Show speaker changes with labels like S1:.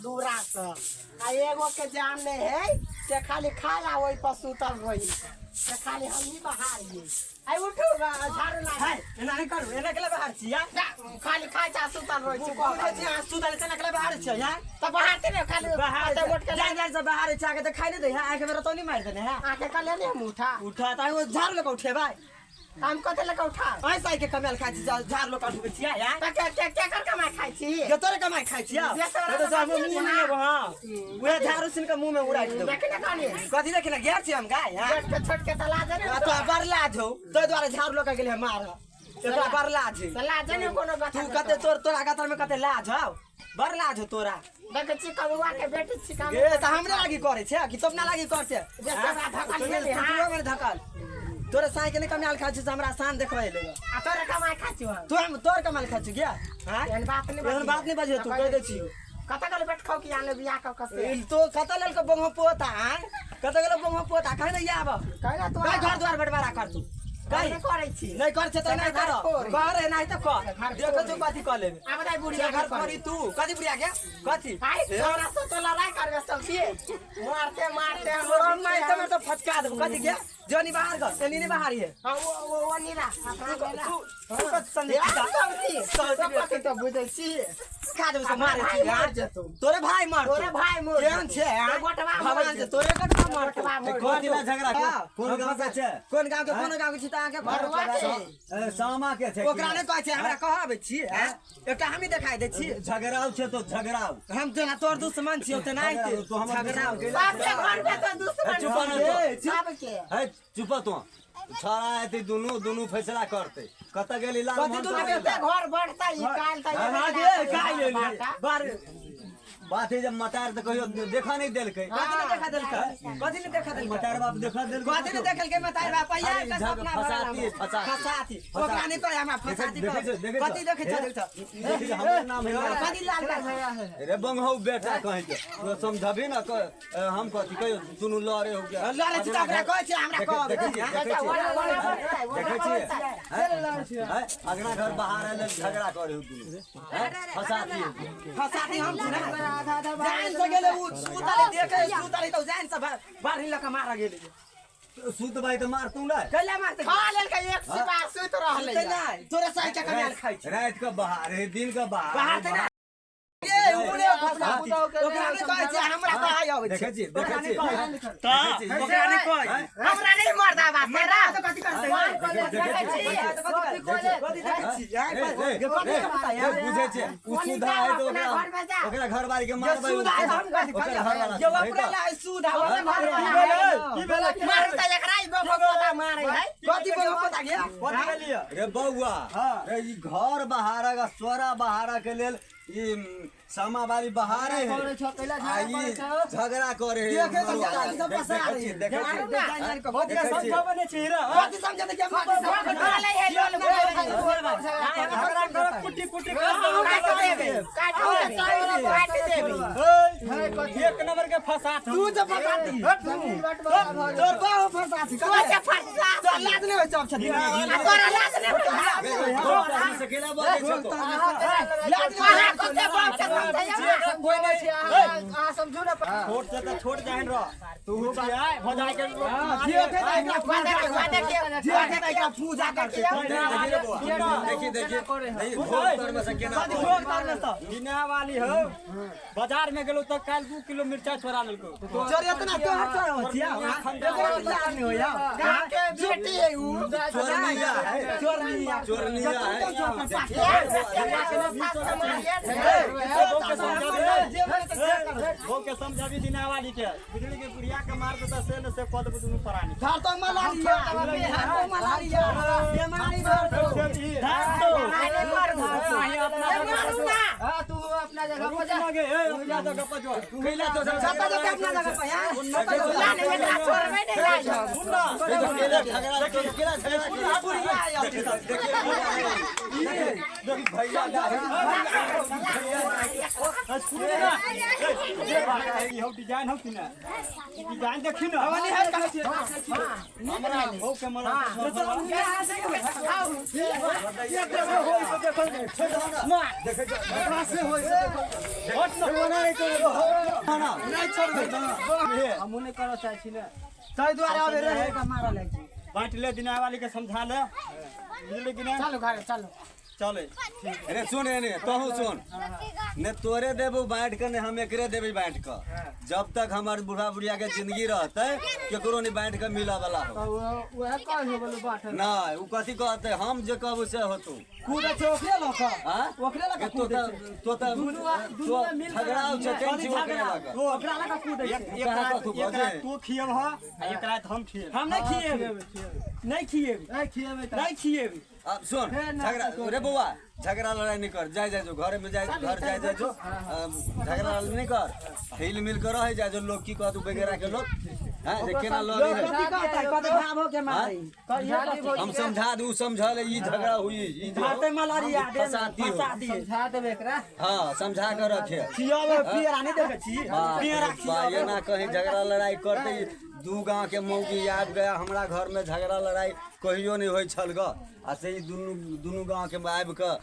S1: दूरा से आ एगो के जान नहीं है से खाली खाए आ ओहि पर सुतल रही से खाली हम ही बहारिए। आई उठू झाड़ू ला।
S2: है एना नहीं करू, एना केला बाहर छी यार?
S1: खाली खाए चा सुतल रही छी।
S2: बुझै छी अहाँ सुतल केना केला बाहर छी यार?
S1: तऽ बहारते ने खाली
S2: बाहर
S1: कते गोट के
S2: जान जान से बाहर छी, आके तऽ खाइ नहि दै है, आके मेरा तो नहीं मारि देने है।
S1: आके कले ने हम उठा।
S2: उठा तऽ ओ झाड़ू लऽ कऽ उठेबै।
S1: हम कते लऽ कऽ उठा?
S2: ऐसा के कमायल खाइ छी, झाड़ू लऽ कऽ उठबै छियै यार?
S1: तऽ के के के कर कमाइ खाइ छी?
S2: जे तोरे कमाइ खाइ छियै।
S1: जे तोरा
S2: तो
S1: कमाइ
S2: मुँह
S1: छियै
S2: में
S1: ना।
S2: लेबो, हाँ। उहे झाड़ू सुन के मुँह में उड़ाइ देबो।
S1: देखी ने कनी।
S2: कथी देखी ने गेल छी हम गाय, हाँ?
S1: छोट के छोट के तऽ लाज ने।
S2: तो बड़ लाज हौ, तोय दुआरे झाड़ू लऽ कऽ गेलै मार। एकरा बड़ लाज है।
S1: तऽ लाज ने कोनो बात।
S2: तू कते तोर तोरा गतर में कते लाज हौ, बड़ लाज हौ तोरा।
S1: देखै छी कबुआ के बेटी छी काम।
S2: ए तऽ हमरा लागी करै छै कि तोपना लागी कर छै?
S1: जे तोरा धकल छेली, हाँ?
S2: तू हमर धकल। तोरे साई के नहीं कमायल खाइ छी से हमरा शान देखबै ले।
S1: आ तोरे कमाइ खाइ छी हम।
S2: तू हम तोर कमायल खाइ छी गया? हाँ?
S1: एहन बात नहि।
S2: एहन बात नहि बजियौ, तू कहि दै छियौ।
S1: कतऽ गेल बेट खाउ कि आने बियाह कऽ कऽ से?
S2: ई तो कतऽ लेलको बंगो पोता, आँय? कतऽ गेलो बंगो पोता? कहीं नहीं आब।
S1: कहि ने तू।
S2: कहीं घर द्वार बंटवारा कर तू। कहीं
S1: नहि करै छी।
S2: नहीं कर छै तऽ नहीं कर।
S1: घर फोड़।
S2: कर नहीं तऽ कर।
S1: घर
S2: देखो
S1: फोड़।
S2: तू कथी कऽ लेबे।
S1: आब दाइ बुढ़िया
S2: से घर फोड़ी तू। कथी बुढ़िया के? कथी?
S1: आइ तोरा से तो लड़ाई करबे सब के मारते मारते हम
S2: तोरा मारते मारते फचका देबो। कथी के? जोनी बाहर कर, एनी नहीं बाहर है।
S1: हाँ, वो नीरा अपना
S2: तू तू तू कथी समझै
S1: यार
S2: छी?
S1: सब छी सब कथी तो बुझै छी।
S2: खा देबो से मारे
S1: भाई
S2: छी,
S1: मर
S2: हाँ?
S1: जेतौ।
S2: तोरे भाई मर।
S1: तोरे भाई मर
S2: केहन
S1: जेतौ।
S2: छै, हाँ?
S1: गोटवा मर
S2: भगवान से
S1: जेतौ।
S2: तोरे गोटवा मर।
S1: गोटवा मर
S3: कथी ला झगड़ा?
S2: हाँ।
S3: कोन गाँव के छै?
S2: कोन गाँव के? कोन गाँव के छी तऽ अहाँके घर
S1: भरुआ के।
S3: ए, सामा के छै।
S2: ओकरा नहि कहै छै, हमरा कहबै छी, हाँ? एकटा हमही देखाइ दै छी।
S3: झगड़ाउ छै तो झगड़ाउ।
S2: हम जेना तोर दुश्मन छियौ तेना
S3: झगड़ाउ, तू हमर
S2: झगड़ाउ।
S3: दुश्मन।
S1: सबके घर में तो दुश्मन
S3: चुप
S1: छै।
S3: रह तू।
S1: सबके।
S3: है चुप तू। छड़ा एते दुनू दुनू फैसला करते। कतऽ गेली लाल
S2: कथी
S3: मोहन?
S2: दुनू
S3: साहब?
S1: कते घर बढ़ता ई काल त
S2: हाँ गे, काल्हि एलियै। बार
S3: बात है जब मतार तऽ कहियो देखा नहीं देलकै।
S2: कथी नहि देखा देलकै? कथी नहि देखा देलकै?
S3: मतार बाप देखा देलकै।
S2: कथी नहि देखलकै मतार बाप? यार
S3: अरे
S2: के सपना भरल
S3: फसाती,
S2: हम।
S3: फसाती।
S2: फसाती। ओकरा नहि कहै हमरा फसाती।
S3: देखै छौ, देखै छौ।
S2: कथी देखै छौ, देखै छौ?
S3: देखी हमर नाम है।
S2: कथी लाल लाल?
S3: रे बंगहौ बेटा कहीं के तो समझबी ना हम कथी कहियो दुनू लड़े हो गया।
S2: लड़ै छी तऽ ओकरा कहै छै हमरा कहबै।
S3: देखै छियै, देखै छियै, देखै छियै, हैं? अगना घर बाहर आयल झगड़ा करे हो दुनू, हैं? फसाती हो गया।
S2: फसाती हम छी ना। जान से गेलै उ सुतले देखै सुतले तऽ जान से बाढ़ी लऽ कऽ मारऽ गेलै।
S3: सुत भाई तऽ मारतू ना।
S2: कैला मारतै?
S1: खा लेलकै एक सिपा सुति रहलै।
S2: सुतै नहि, तोरे साई के कमायल खाइ छी।
S3: राति के बाहर है, दिन के बाहर।
S2: बाहर तऽ नहि। ए, उ ने फसाती। ओकरा नहि कहै छै, हमरा कहै अबै छै।
S3: देखै छियै, देखै
S2: ओकरा नहि
S3: छियै।
S2: कहै।
S3: देखै छियै।
S2: ओकरा नहि कहै।
S1: हमरा नहीं मरदा बा तेरा।
S2: तऽ कथी करतै?
S3: देखै छियै।
S2: कथी देखै छी?
S3: ए, ए,
S2: कथी
S3: ए,
S2: करतै?
S3: ए, बुझै छियै उ सुधा है तऽ ओकरा
S1: अपना घर में जा।
S3: ओकरा घरवाली के
S2: जे
S3: मारबै।
S2: सुधा है हम कथी
S3: ओकर घरवाला
S2: जे
S3: सुधै
S2: अपने
S3: तऽ।
S2: ला सुधा ओकर घरवाला।
S4: की भेलै?
S1: मारता एकरा ई बबो पोता मारे है।
S2: कथी बोलो पता गया?
S4: कथी भेलियै?
S3: रे बौआ,
S4: हाँ।
S3: रे ई घर बहारा का सोरा बहारा के लेल ई सामा वाली बहारे है आ ई झगड़ा करे है।
S2: देखे तऽ जान सब
S3: देख-
S2: पसारे।
S3: देखै छियै, देखै छियै।
S2: जान के
S4: कथी
S3: देखै छियै।
S4: समझबै नहि छी रे?
S2: कथी समझते कि हम
S1: बोलै है लोल
S4: झगड़ा कर कुटी कुटी कर
S1: काट देबे, काट देबे, काट देबे।
S4: एक नंबर के फसात।
S2: तू जे फसाती तोर बाप फसाती।
S1: तू जे फसा।
S2: तोर लाज नहि होइ छै अब छथिन।
S1: आ तोरा लाज नहि होइ?
S3: घोर तरमे से केना बजै छै तो?
S2: लाज नहि
S1: अहाँ कते बाप के समझैया?
S4: कोई नहीं। छोट से तऽ छोट जान रह तू छियै भौजाई के।
S2: जे छै तऽ एकरा पूजा करतै। जे छै तऽ एकरा पूजा करतै।
S3: देखी रे बौआ, देखी देखी देखी घोर तरमे से केना
S2: कथी भोग तरमे सँ?
S4: बिना वाली हो बाजार में गेलो तऽ काल्हि 2 किलो मिर्चा छोड़ा लेलको।
S2: चोर एतना तोहर चोर होइ छियै? एकरा लाज नहि होइया?
S1: गाँव के बेटी है उ।
S3: चोरनिया है।
S2: चोरनिया।
S3: चोरनिया है।
S4: बहू के समझाबी दिना वाली के बिजली के बुढ़िया के मार देता से न से कद दुनू प्राणी।
S2: धर तो मलारिया, धर तो मलारिया, बीमारी धर तो।
S4: धर तो।
S1: नहीं मारू ना।
S5: तू अपना जगह पर जा।
S4: लगे ए अपना जगह पर जो।
S3: कैला तो
S2: जतऽ जतऽ अपना जगह पर यार।
S1: ला नहीं एकरा छोड़बै नहीं लाज हम।
S4: सुन ना।
S3: केला झगड़ा केला झगड़ा
S2: बुढ़िया आयल छै।
S3: देखी भैया।
S4: ना ई हो डिजाइन हो कि ना डिजाइन देखी ना
S2: हवनी है कहाँ छी
S4: हमरा बहू के मरल
S5: हमहूँ नहि करऽ चाहै छी ने ताहि दुआरे आबे रहे के मारऽ लागि छी।
S4: बांट ले दिना वाली के समझा ले बुझली कि ना
S1: चलो घरे चलो
S4: चले
S3: अरे सुन एने तोहू सुन ने तोरे देबू बांट के ने हम एकरे देबै बांट के जब तक हमर बूढ़ा बुढ़िया के जिंदगी रहते केकरो नहीं बांट के मिला वाला हो
S5: तऽ उएह कहै बोलू बाँटल
S3: नहीं उ कथी कहते हम जे कहबू से होतू
S2: कूदै छै ओकरे लऽ कऽ
S3: हाँ?
S2: ओकरे लऽ कऽ
S3: तो
S2: कूदै छै
S3: तो तो
S5: दुनू
S3: तो
S5: मिल कऽ
S3: झगड़ा छै टेंशन ओकरे लऽ कऽ
S2: ओकरा लऽ कऽ कूदै
S4: एक
S2: छै
S4: एक
S3: कहाँ
S4: रात
S3: कथू
S4: एक
S3: बजे?
S4: रात तू खियब ह आ एक रात हम खियब
S2: हम नहि खिएबै नहि खिएबै
S5: ए खिएबै तऽ
S2: नहि खिएबै
S3: अब सुन झगड़ा रे बौआ झगड़ा लड़ाई नहीं कर जाय जाय जो घरे में जाय घर जाय जाय जो झगड़ा लड़ाई नहीं कर हिल मिल कर रह जाय जो लोग की कहतू वगैरह के लोग हैं जे केना लड़े है
S2: कथी कहतै कहतै भाभो के मारै
S3: हम समझा दू समझल ई झगड़ा हुई ई जो
S2: मारतै मलरिया दे
S3: फसाती हो।
S2: फसा दिए
S5: समझा देबै एकरा
S3: हाँ समझा कर रखे
S2: खियाबै पियरा नहि देखै छी पियरा
S3: बा
S2: खियाबै
S3: एना कहीं झगड़ा लड़ाई करते दू गांव के मौगी आबि गया हमरा घर में झगड़ा लड़ाई कहियो नहीं होइ छल ग आ से ई दुनू दुनू गांव के आबि कऽ।